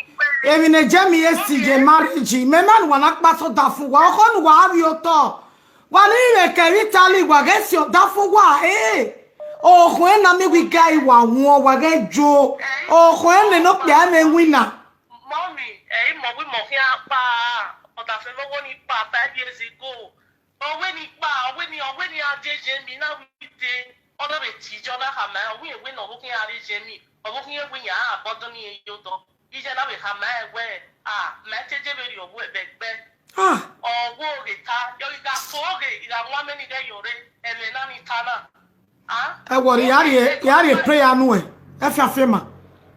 Emwi ne Ejemi ye si ye marriage. Mẹ ma ne uwa na kpa sẹ ọdafẹn uwa, ọkhọ ne uwa vbe otọ. Wa ni vbe kẹ vbe Italy, wa ghẹ si ọdafẹn uwa, eh. Okhọn na mi wi ga iwa wọn, wa ghẹ jo. Okhọn ne nọ kpia mwẹ winna. Mummy, ẹ i mọ wẹ imọ khian kpa, ọdafẹn ne ọ wẹ ni kpa five years ago. Ọ wẹ ni kpa, ọ wẹ ni, ọ wẹ ni a je ye mi na wẹ te, ọ na vbe tie iye na khama, ọ wẹ wẹ ne ọ vbe khian rre ye mi, ọ vbe khian wẹ iran a bọdọ ni ye odọ. Iye na vbe khama wẹ, a, ma te je vbe rhie ọvbuẹ vbe ẹgbẹ. Ah. Ọ wẹ oghe ta, yọ ghi gha fo oghe, I gha wan amẹ ni ghẹ yọ rre, ẹmwẹ na ni ta na. Ah. Ẹ wọrọ, ya rhie, ya rhie prayer nuẹn, ẹ fiafia ma.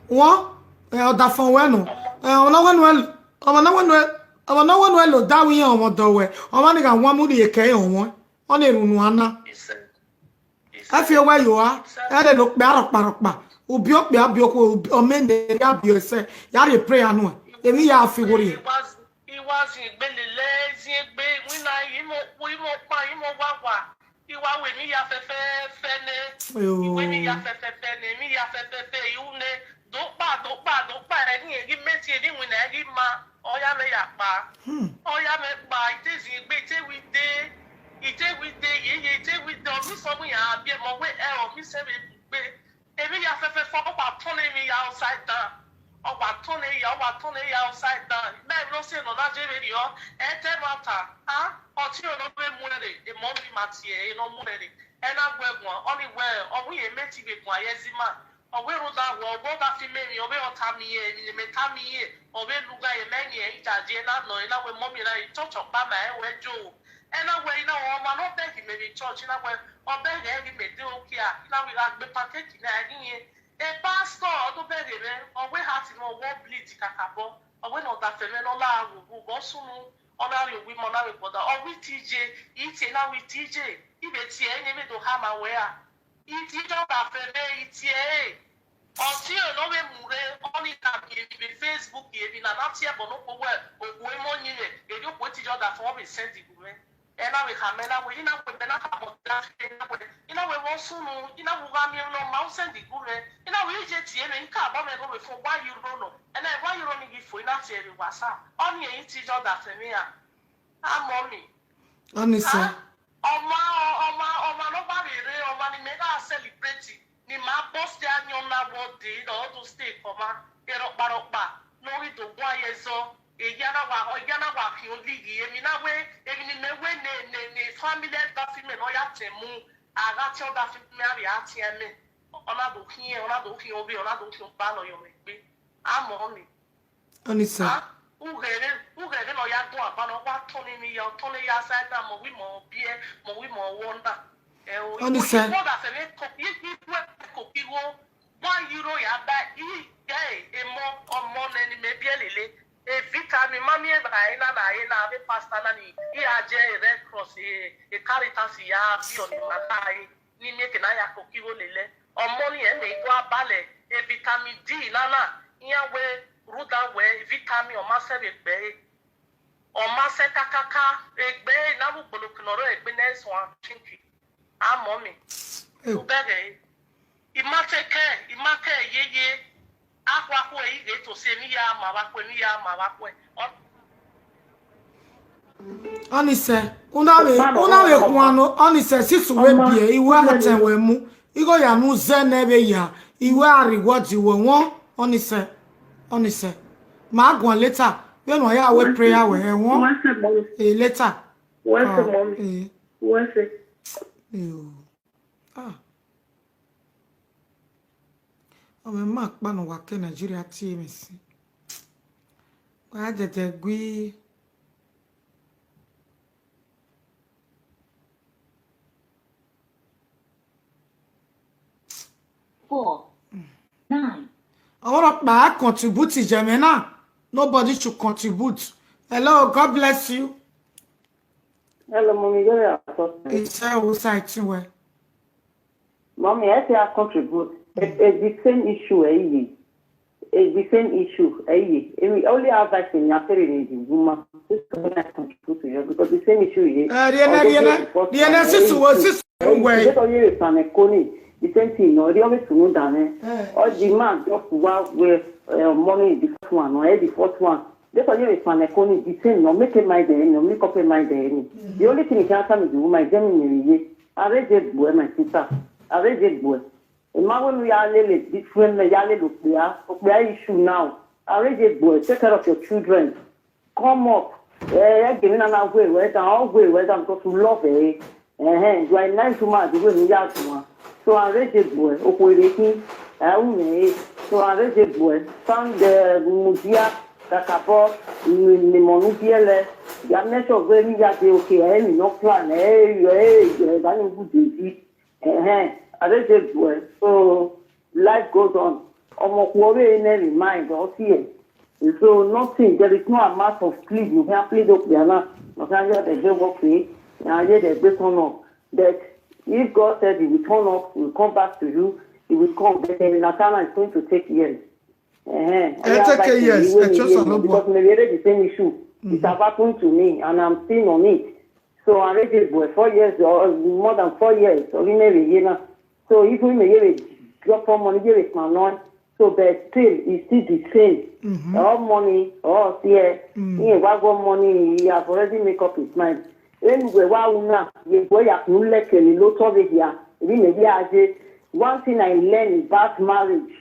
Wọn, ẹ, ọdafẹn wẹ nọ, ẹ, ọmọ na wẹ nuẹn, ọmọ na wẹ nuẹn, ọmọ na wẹ nuẹn lo da wẹ iran ọmọ dọ wẹ, ọmọ ni gha wan mu rhie kẹ ọmọ, ọ na erhunmwu ana. Ẹ fi owẹ yo a, ẹ rhe ne okpia rhọkpa rhọkpa, ubi okpia ubi okhuo, ubi, ọ mẹ ne erha biẹ ẹsẹ, ya rhie prayer nuẹn, emwi ya fi wo rhie. I wa zin egbe lele, zin egbe, iwinna, imo, imo kpa, imo wawa. I wa wẹ emwi hia fẹfẹfẹ nẹ. Ayo. I wẹ emwi hia fẹfẹfẹ nẹ, emwi hia fẹfẹfẹ, I ru nẹ. Do kpa, do kpa, do kpa, ẹre ghi, ẹre ghi mẹ tie, ẹre ghi winna, ẹre ghi ma, ọ ya mwẹ ya kpa. Hmm. Ọ ya mwẹ kpa, I te zin egbe, I te wẹ I dee, I te wẹ I dee, yeye, I te wẹ I dee, ọ miẹn sẹ ọmọ iran biẹ, mẹ wẹ ẹ, ọ miẹn sẹ vbe gbe. Emwi hia fẹfẹfẹ, ọ wa tọn emwi hia upside down. Ọ wa tọn emwi hia, ọ wa tọn emwi hia upside down. Mẹ emwi ne ọ sẹ ne ọ na je vberriọ, ẹ te ẹmwata, a, ọtiọnrẹn ne ọ vbe mu ẹre, emọ ni ma tie ẹre ne ọ mu ẹre. Ẹ na gu ẹre guan, ọ ni wẹ, ọ wẹ irẹn mẹ te vbe guan ye ẹzima. Ọ wẹ rhunmwuda wẹ, ọ wẹ ọ gha fi mẹ emwi, ọ vbe ọ tama irẹn, emwi ne mẹ tama irẹn, ọ vbe lugha ye mẹ ni ẹre ijaje, ẹ na nọ, ẹ na wẹ mummy na, church ọkpa ma ẹ wẹ jo. Ẹ na wẹ I na wẹ ọmwa ne ọ bẹghe mẹ vbe church, I na wẹ ọ bẹghe ghi mẹ de okia, I na wẹ I gha gbe pancake na ghi irẹn. E pastor ọ do bẹghe mwẹ, ọ wẹ heart mwẹ, ọ wẹ ọ bleed kakabọ, ọ wẹ ne ọdafẹn mwẹ ne ọ la ghogho vbe ọ sunu, ọ na rrie owa ima, ọ na vbe gbe ọdafẹn, ọ wẹ I tie iye, I tie na wẹ I tie iye, I vbe tie ẹre, I vbe do khama wẹ ra. I tie iye ọdafẹn mwẹ, I tie ẹre. Ọtiọnrẹn ne ọ vbe mu rre, ọ ni ka miẹn emwi vbe Facebook, emwi na na tie ẹbọ ne okhuo wẹ, okhuo emọ yin mwẹ, erriọ okhuo tie iye ọdafẹn, ọ vbe send gu mwẹ. Ẹ na vbe khama, ẹ na wẹ, I na wẹ, mẹ na khama ọdafẹn, I na wẹ, I na wẹ vbe ọ sunu, I na wẹ u gha miẹn emwi ne ọ ma, u send gu mwẹ. I na wẹ I je tie mwẹ, I ka bọ mwẹ ghe vbe fo one euro nọ. Ẹ na one euro ni ghi fo, I na tie vbe WhatsApp. Ọ ni ẹre I tie iye ọdafẹn mwẹ ra. A mummy. Ọnise. A, ọmwa, ọmwa, ọmwa ne ọ gha vbe rre, ọmwa ni mẹ gha celebrate, ni ma bọ sẹ ayọn na wẹ ọ dee, ne ọ do stay kọ ọmwa, erhọkpa rhọkpa, ne ọ ghi do guan ye ẹzọ, eya na wa, eya na wa khian olighi, emwi na wẹ, emwi ni mẹ wẹ ne, ne, ne family ọdafẹn mwẹ ne ọ ya tẹn mu, a gha tie ọdafẹn mwẹ, a vbe a tie mẹ, ọ na do khian, ọ na do khian ovbi, ọ na do khian ọba ne ọ yọ mwẹ egbe, a mummy. Ọnise. Ah, ughẹre, ughẹre ne ọ ya dun aban, ọ wa tọn emwi hia, ọ tọn emwi hia upside down, mẹ wẹ ima biẹ, mẹ wẹ ima wọ na. Ẹ o, Ọnise. Igho ọdafẹn mwẹ ko, igho ẹ ko igho, one euro ya ba, I ghe emọ, ọmọ nẹ ni mẹ biẹ lele. E vitamin, ma miẹn evbare na na, e na avbe pasta na ni, I gha je Red Cross, e, e Caritas ya biẹ ọni ma na re. Ni miẹn eke ne a ya koko igho lele. Ọmọ ni ẹmwẹ igho abalẹ, e vitamin D na na, iran wẹ rhunmwuda wẹẹ vitamin ọ ma sẹ vbe egbe ẹre. Ọ ma sẹ kakaka, egbe ẹre ne avbe ugboloko ne ọ rre egbe ne ẹ i suẹn chinky. A mọ mẹ. Ubẹghe, I ma te kẹ, I ma kẹ yeye. Akhuakhua ẹre I ghe to si emwi ya ma vbe akhuẹ, emwi ya ma vbe akhuẹ. Ọ- Ọnise, una vbe, una vbe khuan nọ, Ọnise, sisi wẹ biẹ, I wẹ atẹn wẹ mu, igho ya nu zẹ nẹ vbe ya, I wẹ a reward wẹ wọn, Ọnise, Ọnise. Ma guan later, vbene ọ ya wẹ prayer wẹ hẹ wọn. Wẹ sẹ, mummy. Eh, later. Wẹ sẹ, mummy. Eh. Wẹ sẹ. Eh, oh. Ah. Ọ mwẹ ma kpa ne wa ke Nigeria tie mwẹ sin. Wa dẹdẹ gui. Four, nine. Ọmọ na kpa contribute jẹ mwẹ na. Nobody should contribute. Hello, God bless you. Hello, mommy. You're a person. It's a website where. Mommy, I say I contribute. It's the same issue, eh? It's the same issue, eh? Only advice in your parents is woman. This is what I contribute to you because the same issue, eh? Eh, the N S, the N S, the N S is what is way. Because you are a fan of Connie. The same thing, no, the only thing that, eh? Oh, the man just wa where money is the first one, no, eh, the first one. Therefore, you are a fan of Connie. The same, no, make a mind there, no, make up a mind there. The only thing you can tell me, the woman, is them in the I read it, boy, my sister. I read it, boy. Emwa wẹ ne u ya lele different mẹ ya lele okpia, okpia issue now. Arrange egbe, take care of your children. Come up. Eh, give me na wẹ wẹ down, all wẹ wẹ down because you love her. Eh, you are a nice woman, the way you are one. So arrange egbe, okhuo ere khin, eh, u nẹ. So arrange egbe, stand there, mudia, kakabọ, ni mọ nu biẹlẹ. Ya make sure wẹ ni ya dey okay, eh, you no plan, eh, eh, eh, that you good dey. Ẹhẹn, I dey dey well. So life goes on. Ọmọ khuo vbe ne remind us here. So nothing, there is no amount of plead you can plead okpia na. You can just dey work with, and yet they break on up. But if God said he will turn up, he will come back to you, he will come. But then Natana is going to take years. Eh, eh, take years, eh, just a little because maybe the same issue. It have happened to me, and I'm still on it. So I read it for four years or more than four years. So we never year now. So if we may drop for money, give it my noise. So but still, it's still the same. All money, all fear. He ain't got money. He has already make up his mind. Anyway, why we now? You go ya kun like a little over here. We may be as one thing I learned about marriage.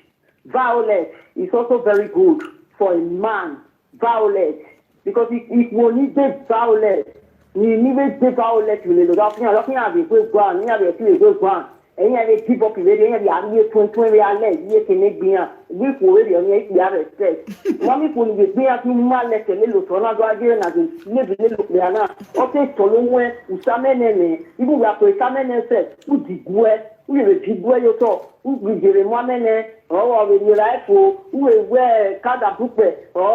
Violence is also very good for a man. Violence. Because if, if we need the violence, we need the violence. We need the violence. We need the violence. We need the violence. Ẹ̀yin ẹ̀rọ give up ìwé ẹ̀yìn ẹ̀rọ àríyé tún tún ẹ̀rọ alẹ́ ìwé kìíní gbìyàn wípé òwe rẹ̀ ọ̀yẹ́ ìpè ààrẹ stress. Wọ́n ní kò ní lè gbìyàn kí n má lẹ́sẹ̀ lélo tọ́ náà lọ́wọ́ ajé náà lè lébi lélo pé àná. Ọtẹ ìtọ́ ló wọ́n ẹ̀ ùsámẹ́nẹ̀ nẹ̀ ibùgbé àpò ìsámẹ́nẹ̀ sẹ̀ ó dìgbù ẹ̀. Uwẹ vbe bi guẹ ye otọ, u gbe iyere mu amẹ nẹ, ọ vbe rhie ra ẹfo, uwẹ wẹ kada bukpẹ, ọ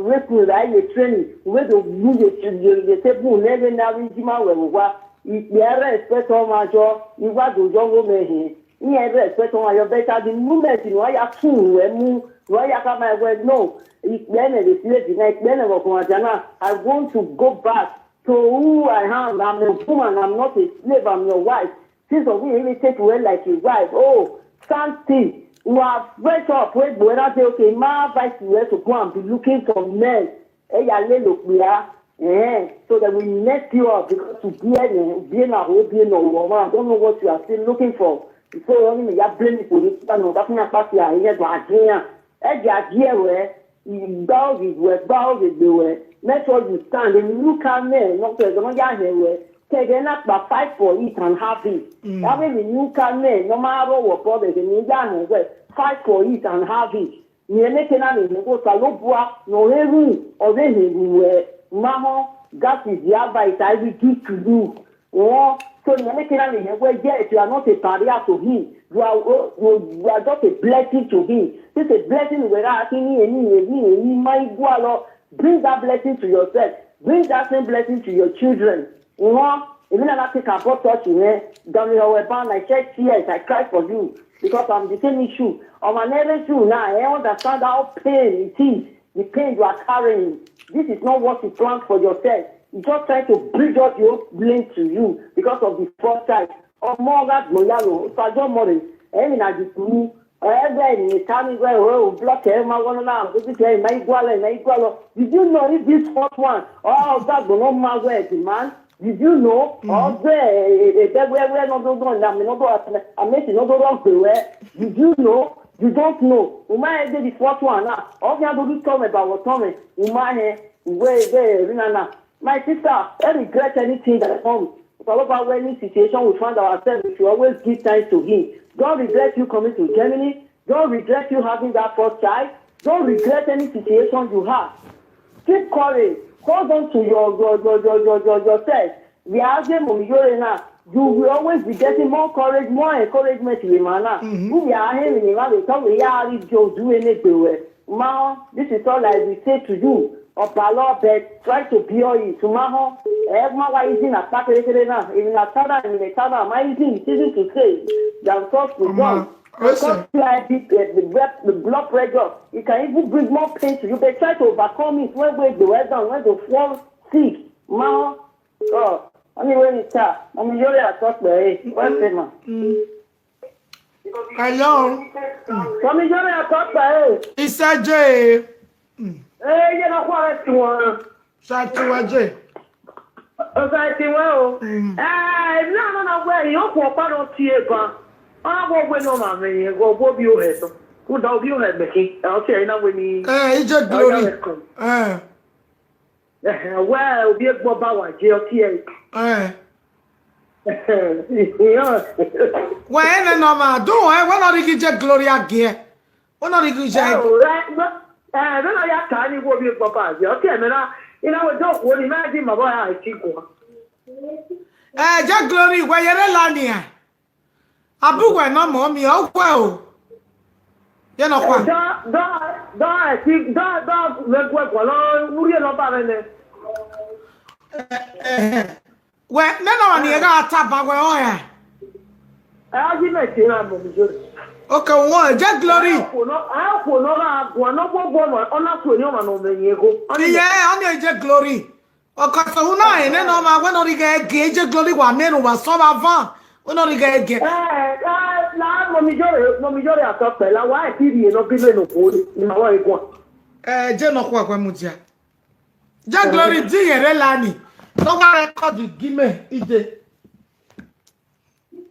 vbe rhie ra ye training, u vbe do gbe ye ye table nẹ vbene avbe ijima ruẹ vbe owa. Ikpia ẹre respect ọmwa yọ, I wa do yọ ọghe mwẹ hẹn. Iran ẹre respect ọmwa yọ, but at the moment ne uwa ya tun ruẹ mu, ne uwa ya khama wẹ no, ikpia ẹnẹ vbe slave na, ikpia ẹnẹ vbe ọguọmwadia na, I want to go back to who I am. I'm a woman, I'm not a slave, I'm your wife. Since of we really take well like a wife. Oh, something. You are fresh up, wait, but I say, okay, my advice to you to go and be looking for men. Hey, ya lelo pia. Eh, so that we mess you up because to be a be na ho be no woman. I don't know what you are still looking for. So only me ya blame me for this. No, that's not party. I hear the idea. Ẹ dia die ruẹ, gba ovbi ruẹ, gba ovbi egbe ruẹ, make sure you stand, emwi ne u ka mẹ ne ọ tẹgẹ ne ọ ya hẹn ruẹ, tẹgẹ na kpa, fight for it and have it. Avbe emwi ne u ka mẹ ne ọ ma rrọọ wẹ obọ vbe ẹghẹ ne u ya hẹn ruẹ, fight for it and have it. Rẹn ne ke na vbe hẹn wẹ Osanobua ne ọ rre ru, ọ vbe hẹn ru ruẹ, ma họn, that is the advice I will give to you. Wọ, so ne ọ ke na vbe hẹn wẹ, yes, you are not a barrier to him. You are, you, you are just a blessing to him. This a blessing wẹ ra khin ni, ni, ni, ni ma i gualọ. Bring that blessing to yourself. Bring that same blessing to your children. Wọ, Emwi na na take abọ touch mwẹ, danmwehọ wẹ ban, I shed tears, I cry for you because I'm the same issue. Ọmwa ne ẹ rre issue na, I understand how pain it is, the pain you are carrying. This is not what you planned for yourself. He's just trying to bring all the whole blame to you because of the first child. Ọmọ gha gbọn ya lọ, osaje ọmọ rre, emwi na yi tunu. Ẹgbẹ ni ta ni wẹ o, o block ẹ, ma wọnọ na, o ti tẹ, ma igualọ, ma igualọ. Did you know if this fourth one, ọ ọgbagbọn nọ ma wẹ the man? Did you know? Ọ gbẹ ẹdẹ wẹ wẹ nọ do dọn na, mi nọ do, amesi nọ do rọ gbe wẹ. Did you know? You don't know. U ma ẹgbẹ the fourth one na, ọ khian do do tọ mwẹ ba wọ tọ mwẹ, u ma hẹn, uwẹ ẹgbẹ ẹre na na. My sister, don't regret anything that comes. All over any situation we find ourselves, we should always give thanks to Him. Don't regret you coming to Germany. Don't regret you having that first child. Don't regret any situation you have. Keep courage. Hold on to your your your your your, your yourself. We are asking Mommy Yore now. You will always be getting more courage, more encouragement to the man now. Mm-hmm. Who we are having in the man, we are ready to do any way. Ma, this is all I will say to you. Ọbalọ, but try to bear it. Ma họn, ẹ ma wa easy na kpa kere kere na. Even na tada, even na tada, ma easy, it's easy to say. Than talk to God. Because like the, the, the blood pressure, it can even bring more pain to you. But try to overcome it when we do well done, when you fall sick. Ma họn, oh, anyway, it's tough. Mommy Yore, I talk to her. What's the man? Hello. Mommy Yore, I talk to her. Isaje. Ee, iye na khuare tuẹn. Sa tuẹn je. Ọ sa tuẹn o. Ee, emwi na nọ na wẹ, irẹn okhuo ọkpa nọ tie ban. Ọ na wẹ, wẹ ne ọ ma mwẹ irẹn, wẹ ovbi ohẹ nọ. Rhunmwuda ovbi ohẹ mẹ khin, ọ tie ẹre na wẹ ni. Ee, iye Glory. Ee. Wẹ ovbi egbe ọba wa je, ọ tie ẹre. Ee. Wẹ ẹnẹ ne ọ ma do, wẹ ne ọ rhie iye Glory a giẹ. Wẹ ne ọ rhie iye. Ẹ o, ẹ, ẹ, vbene ọ ya ta ni wẹ ovbi egbe ọba a ye, ọ tie ẹre na, I na wẹ do khuo ni, mẹ ghi ma vbe ọ ya ti guan. Ẹ, iye Glory, wẹ ye rre la nian. Abu wẹ ne ọ mọ miẹn, ọ wẹ o. Iye nọkhua. Dọ, dọ, dọ, ẹ ti, dọ, dọ, mẹ guẹ guan, ne u rhie nọmba mwẹ nẹ. Wẹ, nene ọmwa ne irẹn gha taba wẹ ọnrẹn. Ẹ, a ghi mẹ tie na mọ mi jori. Okay, wọ, iye Glory. Ẹ, okhuo nọ, ẹ, okhuo nọ gha guan, ne ọ gbogbo ọmwa, ọ na tuẹ ne ọmwa ne ọ mwẹ yin egho. Ọ ni Iye, ọ ni iye Glory. Ọkọ sẹ hu na, ẹ, nene ọmwa, wẹ ne ọ rhie ighẹ gie, iye Glory wa miẹn ne uwa sẹ ọmwa van. Wẹ ne ọ rhie ighẹ gie. Ẹ, ẹ, na mọ mi jori, mọ mi jori atọ kpẹ, la wa ẹ ti rhie ne ọ bi mẹ ne okhuo ni, ne ima wa guan. Ẹ, iye nọkhua wẹ mudia. Iye Glory, di yẹrẹ la ni. Ne ọ wa record gi mẹ, iye.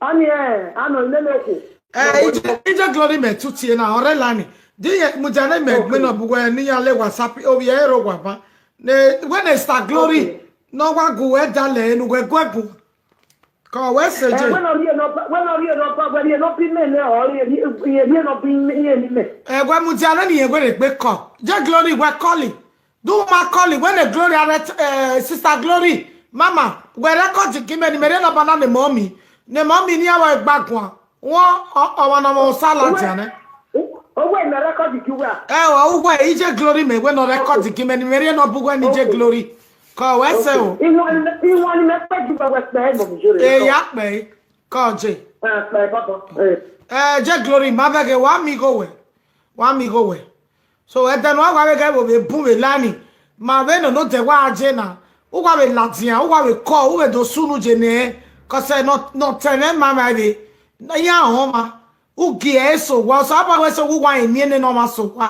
Ani ẹ, anọ nene okhuo. Ẹ, iye, iye Glory mẹ tutie na, ọ rre la ni. Di yẹ, mudia ne mẹ gbe nọ bu wẹ ne iran le WhatsApp, ovbi ẹre ro wa ba. Ne, wẹ ne Sister Glory, ne ọ wa gu wẹ dalẹ, ne uwẹ gu ẹbu. Kọ wẹ sẹ Ẹ, je. Wẹ ne ọ rhie nọmba, wẹ ne ọ rhie nọmba, wẹ rhie nọmba imẹ nẹ, ọ rhie, rhie, rhie nọmba imẹ, imẹ. Ẹ, wẹ mudia ne ni yẹn wẹ rhe gbe kọ. Iye Glory, wẹ call. Do ma call, wẹ ne Glory arẹ, eh, Sister Glory, mama, wẹ record gi mẹ ne mẹ rhie nọmba na ne mummy, ne mummy ne iran wa gba guan. Wọ, ọ, ọmwa ne ọmwa osa ladian nẹ. Owẹ mẹ record gi uwa. Ẹ, ọ, uwẹ, iye Glory mẹ, wẹ ne ọ record gi mẹ ne mẹ rhie nọmba uwẹ ne iye Glory. Kọ wẹ sẹ o. Iwẹn, iwẹn ni mẹ kpe ju wẹ kpe mọ mi jori. Ẹ, ya kpe, kọ je. Ẹ, kpe baba. Ẹ. Ẹ, iye Glory, ma bẹghe, wa mi igho wẹ. Wa mi igho wẹ. So, ẹdẹ ne uwa vbe ghẹ vbe bun vbe la ni, ma vbe nọ ne odẹ wa je na, uwa vbe ladian, uwa vbe kọ, u vbe do sunu je nẹ, cause nọ, nọ tẹn mwẹ ma ma vbe, iran họn ma, u gie eso wa, Osanobua wẹ sẹ uwa eni ene ne ọmwa so wa.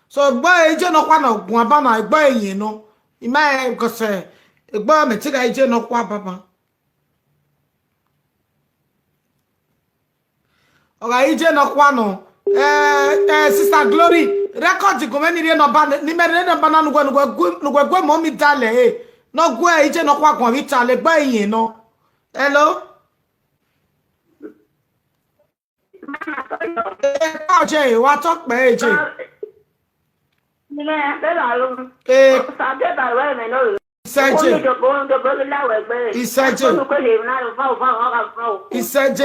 So, egbe iye nọkhua ne ọ guan ba na, egbe iyẹn nọ, I ma rẹn, cause egbe mẹ te gha iye nọkhua baba. Ọ gha re iye nọkhua nọ. Eh, eh, Sister Glory, record gu mwẹ ni rhie nọmba, ne imẹ rhie nọmba na ne uwẹ, ne uwẹ gu, ne uwẹ gu mummy dalẹ, eh. Ne ọ gu iye nọkhua guan vbe Italy, egbe iyẹn nọ. Hello? Eh, ọ je, wa tọ kpẹ, eh, je. Eh, Isẹje. Isẹje. Isẹje.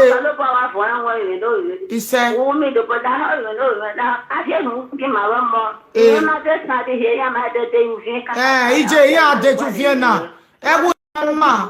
Eh. Eh, iye, iye a de ju viẹ na. Ẹ wo ma.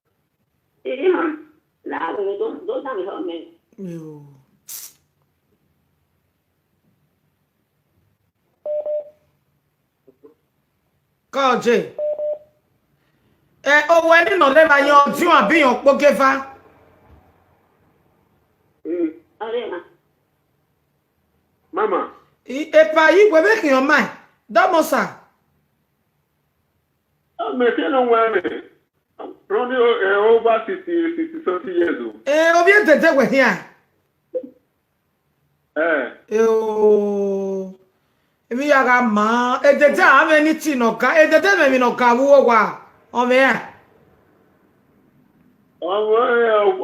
Iran, na do do da mi home. Yo. Kọje. Ẹ, owẹ ni nọ leva yan ọdiọn abi yan okpogieva. Mm. Ọrẹna. Mama. I, epa yi wẹ vbe khian ọmaẹn. Dọmọ sa. Mẹ ke nọ wẹ mẹ. Running o-, eh, over sixty, sixty something years o. Eh, ovbi edede wẹ hian. Eh. Eh, o. Emwi ya gha ma, edede a mwẹ ni ti nọ ga, edede mwẹ emwi nọ ga vbe uwu owa, ọ mwẹ iran. Ọmọ,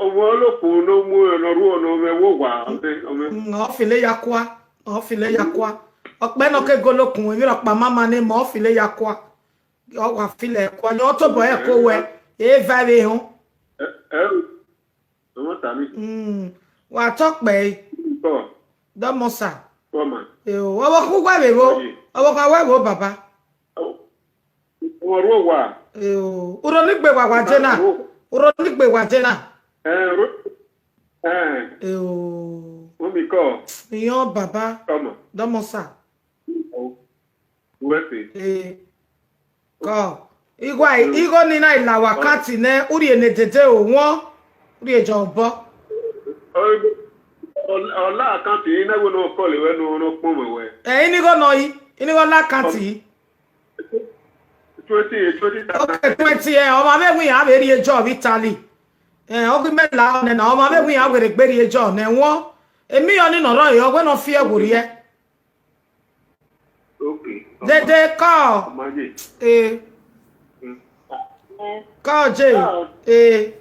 ọmọ olokun ne ọ mu ne ọ rhuọ ne ọ mwẹ vbe owa, ọ mwẹ, ọ mwẹ. Mm, ọ file ya kua, ọ file ya kua. Ọkpẹ nọ ke golokun, emwi rhọkpa ma ma ne ma, ọ file ya kua. Ọ wa file ya kua, yọ tobọ ẹko wẹ, e va vbe họn. Ẹ, ẹ, ọmọ ta ni. Mm, wa tọ kpẹ e. Kọ, Dọmọsa. Kọ ma. E o, ọvbokhan uwẹ vbe vbo, Oye. Ọvbokhan uwẹ vbo, baba. Ọ, ọ rhuọ owa. E o, urho ni gbe wa wa je na. Ọ rhuọ. Urho ni gbe wa je na. Ẹ, rhuọ. Ẹ. E o. Mummy kọ. Iyọn baba. Kọ ma. Dọmọsa. Ọ. Uwẹ te. E. Kọ. Igua, igho ni na i la wa account nẹ, u rhie ne dede o, wọn, u rhie jọ obọ. Ọ, ọ, ọ la account ne wẹ ne ọ call wẹ ne ọ, ne ọ kpọnmwẹ wẹ. Ẹ, inigho nọ yi, inigho la account yi. Twenty, twenty thousand. Okay, twenty, ẹ, ọmwa vbe ẹvbo iran vbe rrie job vbe Italy. Ẹ, ọ ghi mẹ la nẹ na, ọmwa vbe ẹvbo iran wẹ rhie egbe rrie job nẹ, wọn, emiyọ ni nọ rrọọ, ọ wẹ ne ọ fi ẹvbo rriẹ. Okay. Dede kọ. Ọma ye. Eh. Mm. Kọ je. Eh.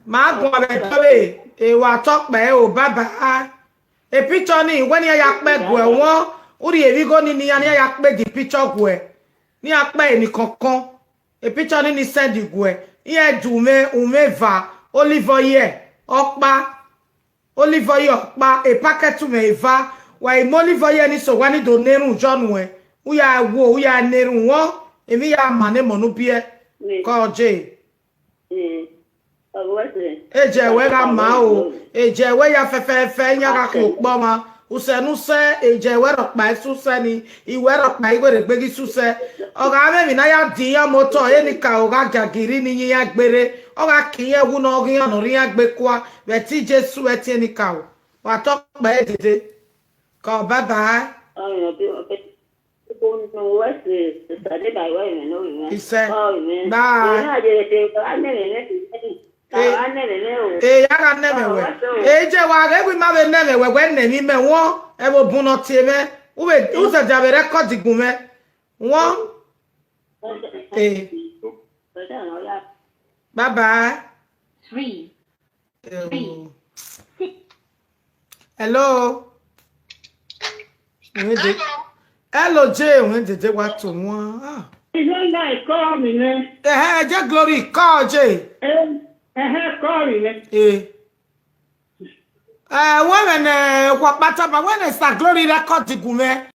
Ma guan vbe dọvbe. Eh, wa tọ kpẹ o, baba. E picture ni, wẹ ne iran ya kpẹ guẹ wọn, u rhie vbe igho ni ne iran, ne iran ya kpẹ the picture guẹ. Ne iran kpẹ enikọnkọn. E picture ni ni send guẹ. Iran du mwẹ, umwẹ eva, olive oil, ọkpa. Olive oil ọkpa, e packet mwẹ eva, wa i mu olive oil ni so, wa ni do na erhunmwu yọ nuẹn, u ya wo, u ya na erhunmwu, emwi ya ma ne emọ ne u biẹ. Ni. Kọ je. Mm. Ọ wẹ sẹ. Ejẹ wẹ gha ma o, ejẹ wẹ ya fẹfẹfẹ, iyan gha khin ukpọ ọmwa, usẹ ne usẹ, ejẹ wẹ rhọkpa i susẹ ni, iwẹ rhọkpa i wẹ rhe egbe ghi susẹ. Ọ gha mwẹ emwi ne a ya di iran motọ, enikaro gha gia giri ne iyan gberre, ọ gha ke iran wu ne ọ ghi iran ne ọ rre iran gbe kua, vbe ẹtin Jesu, vbe ẹtin enikaro. Wa tọ kpẹ dede. Kọ, bye bye. Ọyàn bí wọn fẹ́. Gbogbo ohun wẹ se, sàdé bá ìwé ìrìn náà rìn. Isẹ. Ọ rìn. Bye. Ìrìn àjò ètò ìwà nẹ̀rẹ̀ rẹ̀ ti sẹ́yìn. Eh. Àwa nẹ̀rẹ̀ rẹ̀ o. Eh, ya gha nẹmwẹ wẹ. Ọ, wẹ se o. Eh, je wa ghe wi ma vbe nẹmwẹ wẹ, wẹ nẹ emwi mẹ wọn, ẹ vbe bun nọ tie mwẹ. U vbe, u zẹdẹ vbe record gun mwẹ. Wọn. Ọ, Eh. Ọ, ọ, ọ, ya. Bye bye. Three. Eh, Three. Oh. Six. Hello. Wẹ de-, Hello. Hello, Jay. Wẹ dede wa to wọn. Ah. Ìjọ ńlá ẹ̀kọ́ mi ni. Eh, eh, jẹ Glory, call Jay. Eh, eh, eh, call mi ni. Eh. Eh, wẹ mẹ ne wa kpata ba, wẹ ne sa Glory record gun mwẹ.